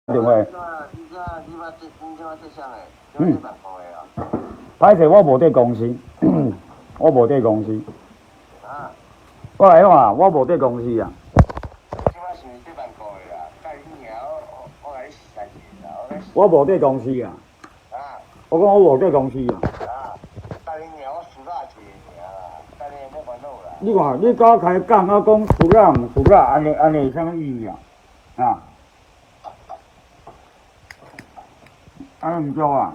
電話。嗯。歹勢，我無佇公司，我無佇公司。我來講啊，我無佇公司啊。我無佇公司啊。我講我無佇公司啊。你看，你敢開講啊？講輸啦毋輸啦，按呢按呢啥物意義啊？啊？按呢毋對啊？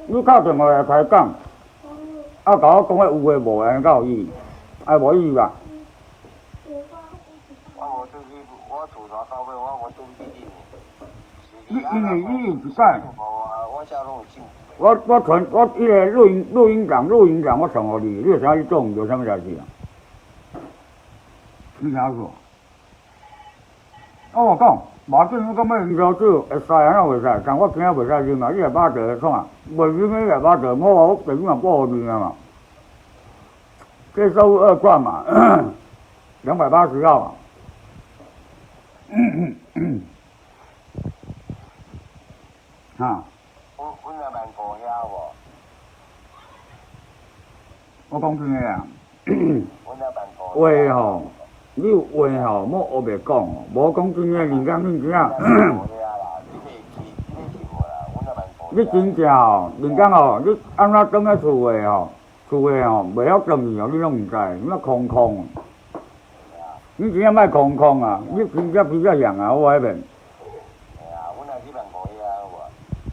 你敲電話來開講，啊，共我講彼有的無的，按呢敢有意義？啊，無意義吧？你因為你有一擺，我傳我彼个錄音錄音檔錄音檔我傳予你，你就知影你做毋著啥物代誌啊？你聽我說，我講，無要緊，你講欲飲燒酒會使啊，哪會使？但我今仔袂使啉啊，你來巴茶創？袂啉你來巴茶，好啊，我地主嘛報予你啊嘛。這收二罐嘛，280號嘛。哈。我講真的啊，話吼，你有話吼，莫烏白講哦，無講真的，人講你知影。你真正吼，人講吼，你按怎轉去厝的吼，厝的吼，袂曉轉去哦，你攏毋知，你空空。你真正莫空空啊！你皮遮皮遮樣啊，我彼邊。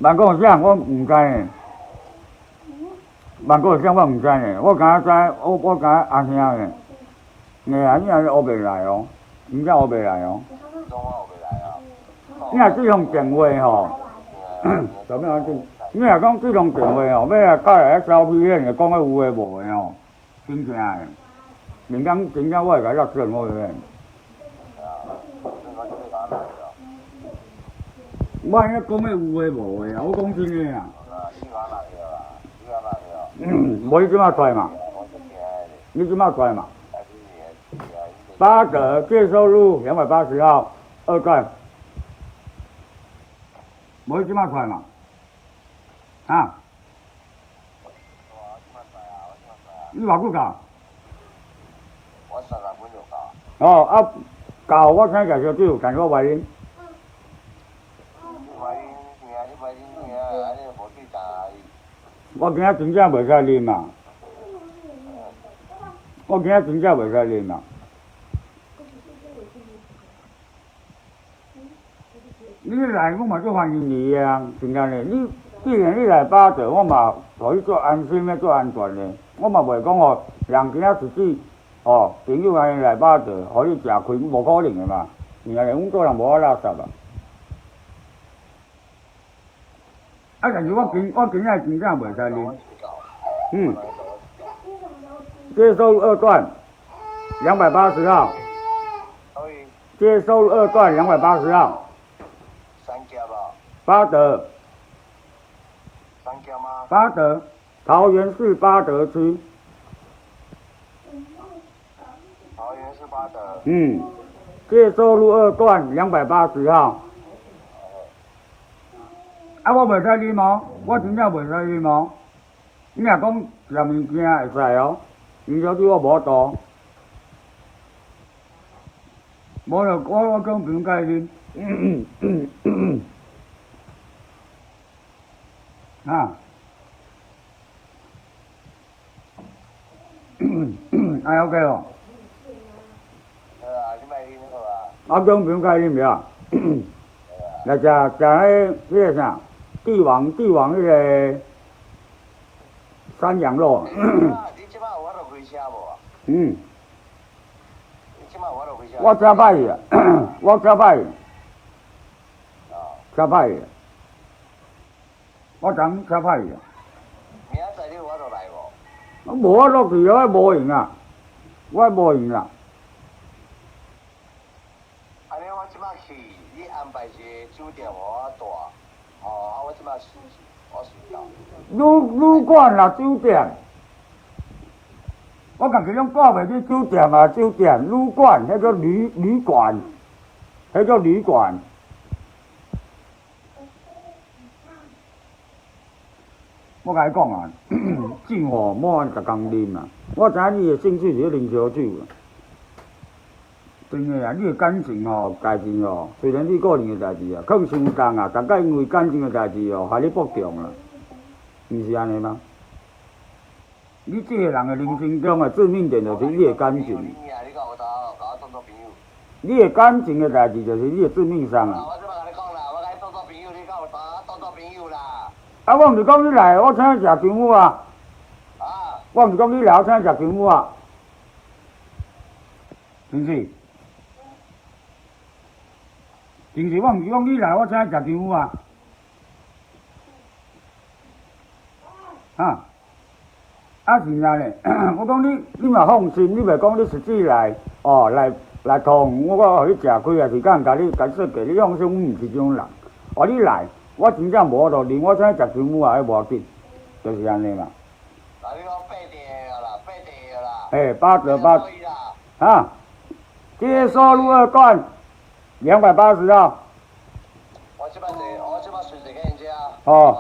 萬國有啥？我毋知呢。萬國有啥？我毋知呢。我敢若知，我敢若阿兄呢。嘿啊，你若是烏白來哦，真正烏白來哦。你若這通電話吼，啥物環境？你若講這通電話吼，欲來敲來遐收皮，會講彼有的無的吼，真正的。明天真正我會共你算好咧。莫按呢講彼有的無的啊！我講真的啊。無你這馬出來嘛？你這馬出來嘛？八德介壽路280號二段。無你這馬出來嘛？啊？你偌久到？哦啊，到我請食燒酒，但是我袂啉。我今仔真正袂使啉啊！我今仔真正袂使啉啊！你來我嘛足歡迎你的啊，真正的。你既然你來巴德，我嘛予你足安心的、足安全的。我嘛袂講哦，人今仔出去哦，朋友按呢來巴德，予你食虧，無可能的嘛。是啊，阮做人無遐垃圾啊。啊！但是我今仔真正袂使啉。嗯。接收二段，兩百八十號。接收二段兩百八十號。八德。八德，桃園市八德區。桃園市八德。嗯，介壽路二段兩百八十號。啊，我袂使啉哦，我真正袂使啉哦。你若講食物件會使哦，飲燒酒我無法度。無就我講朋友佮伊啉。啊。哎，OK 哦。啊，講朋友佮伊啉袂啊？來食食彼彼个啥？帝王帝王彼个山羊肉。你這擺有法度開車無？嗯。你這擺有法度開車？我車歹去啊！我車歹去。車歹去。我昨昏車歹去啊。明仔載你有法度來無？我無法度去啊！我無閒啊！我無閒啊。按呢我這擺去，你安排一个酒店予我住，吼，啊我這擺我隨到。旅館啦，酒店。我家己攏掛袂起酒店啊，酒店旅館，彼叫旅館，彼叫旅館。我共你講啊，酒吼莫按逐工啉啊。我知影你的興趣是咧啉燒酒啊。真的啊，你的感情吼，代誌吼，雖然你個人的代誌啊，囥傷重啊，逐擺因為感情的代誌哦，害你腹中啦，毋是按呢嗎？你這個人的人生中的致命點就是你的感情。你的感情的代誌就是你的致命傷啊！啊，我毋是講你來，我請你食薑母啊！我毋是講你來，我請你食薑母啊！是毋是？是毋是？我毋是講你來，我請你食薑母啊！哈？啊是按呢，我講你，你嘛放心，你袂講你實際來，哦來來通，我予你食虧，抑是敢共你共設計，你放心，阮毋是這種人。哦，你來，我真正無法度啉，我請你食薑母啊，彼無要緊，就是按呢嘛。欸，八折八，啊，介壽路二段280號。哦。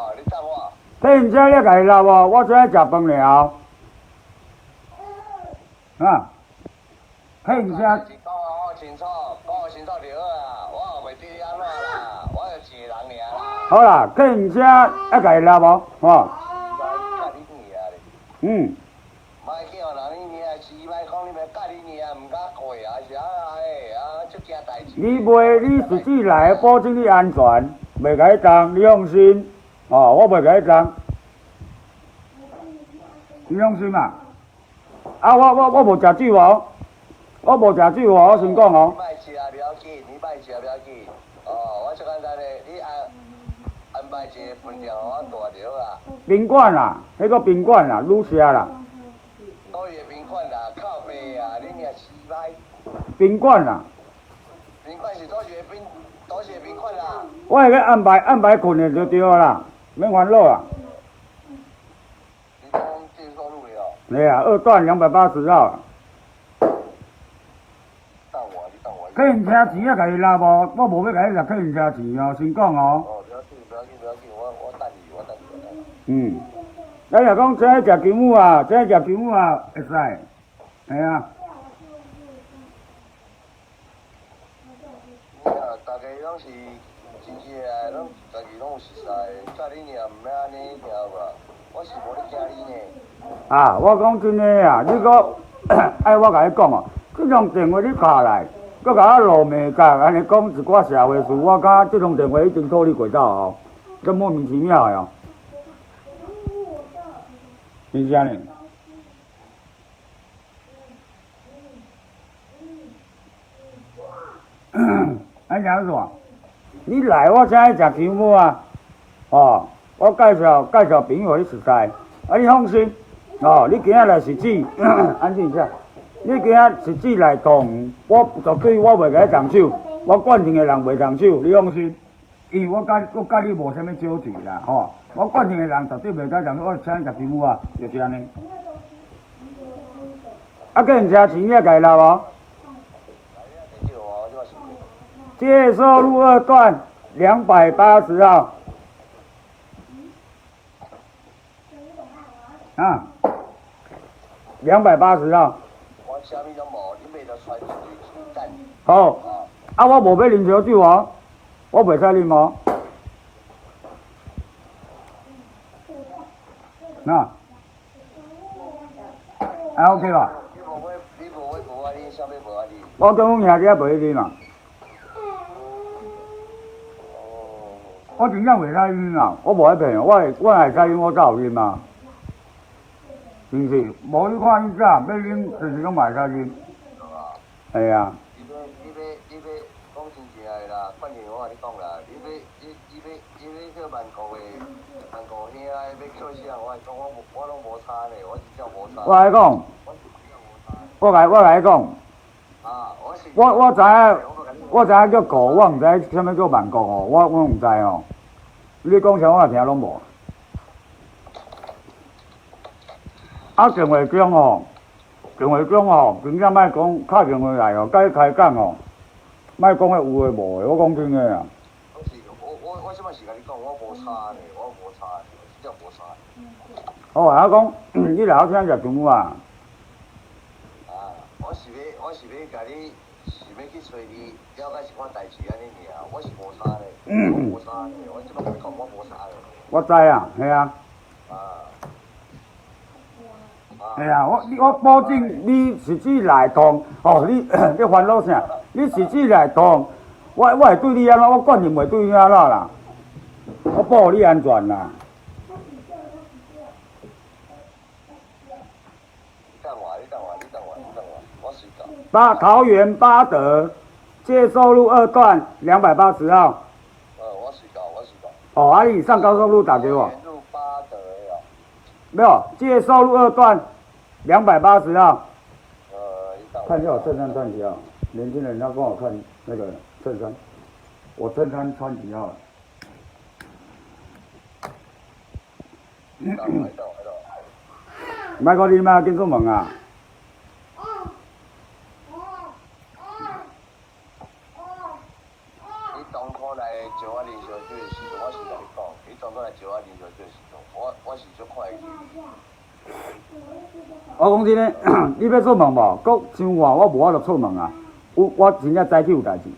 客運車你家己留無？我請你食飯爾。啊，客運車。好啦，客運車愛家己留無？吼。嗯。你袂，你實際來，保證你安全，袂共你動，你放心。哦，我袂共你動，你放心嘛。啊，我我我無食酒哦，我無食酒哦，我先講哦。你莫食不要緊，你莫食不要緊。哦，我足簡單的，你安安排一个飯店予我住就好啊。賓館啦，彼個賓館啦，旅社啦。佗位的賓館啦，靠北啊，恁爾死歹。賓館啦。賓館是佗一个賓，佗一個賓館啦。我會去安排安排睏的就對啦。免煩惱啊！對啊，二段280號。客運車錢啊，共伊拿無？我無欲共你掠客運車錢哦，先講哦。哦，不要緊，不要緊，不要緊，我我等你，我等你，我等你。嗯，咱若講請你食薑母啊，請你食薑母啊，會使，嘿啊。大家攏是親戚啊，攏家己攏有熟似，甲你爾毋免按呢，聽無？我是無咧驚你呢。啊，我講真的啊，你閣愛我共你講哦，這通電話你敲來，閣共我露面甲按呢講一寡社會事，我感覺這通電話已經脫離軌道哦，這莫名其妙的哦。是毋是按呢？按怎煞？你來，我請你食薑母啊！哦，我介紹介紹朋友予你熟似，啊，你放心，哦，你今仔來是指，安靜一下，你今仔是指來講，我絕對我袂共你動手，我慣性的人袂動手，你放心，因為我佮我佮你無啥物招聚啦，吼，我慣性的人絕對袂共你動手，我請你食薑母啊，就是按呢。啊，計程車錢你也家己留無？介壽路二段280號。啊，280號。好，啊，我無欲啉燒酒哦，我袂使啉哦。那，還 OK 吧？我跟阮兄弟袂去啉嘛。我真正袂使啉啊！我無愛騙，我會我會使啉，我才有啉啊。是毋是？無你看伊早欲啉，隨時攏嘛會使啉。會啊。你欲你欲你欲講真正的啦，反正我共你講啦，你欲你你欲你欲叫萬國的萬國兄欲叫啥，我講我無我攏無差呢，我真正無差。我共你講，我共我共你講。我我知影，我知影叫國，我毋知啥物叫萬國哦，我我毋知哦。你講啥我也聽攏無。啊，電話中哦，電話中哦，真正莫講，敲電話來哦，佮你開講哦，莫講彼有的無的，我講真的啊。我我我這擺是共你講，我無差呢，我無差呢。真正無差。哦，我講，你來我請食中午啊？啊，我是欲共你，是欲去揣你了解一寡代誌按呢爾，我是無差咧，我無差咧，我這擺共你講，我無差咧。我知啊，係啊。啊。係啊，我你我保證你實際來當，哦，你煩惱啥？你實際來當，我會對你按怎，我決定袂對你按怎啦。我保護你安全啦。你等我，你等我，你等我，你等我，我隨到。八桃園八德介壽路二段280號。我隨到，我隨到。哦，啊，你上高速路打給我。路八德的哦。沒有，介壽路二段280號。你等我。看一下我襯衫穿幾號？年輕人要幫我看那個襯衫，我襯衫穿幾號？你等我，你等我，你等我。莫閣你莫緊出門啊！你當初來招我啉燒酒的時陣，我是共你講，你當初來招我啉燒酒的時陣，我是足看會起。我講真的，你欲出門無？閣傷晚，我無法度出門啊！有我真正早起有代誌。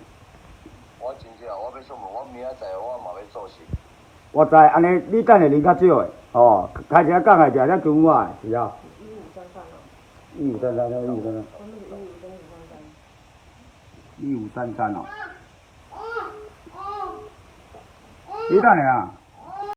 我真正，我欲出門，我明仔載我嘛欲做事。我知，按呢你等下啉較少的，哦，開車講來食才姜我的，是啊。 1533哦。一五三三，一五三三。我那個15跟533。1533哦。你等下啊。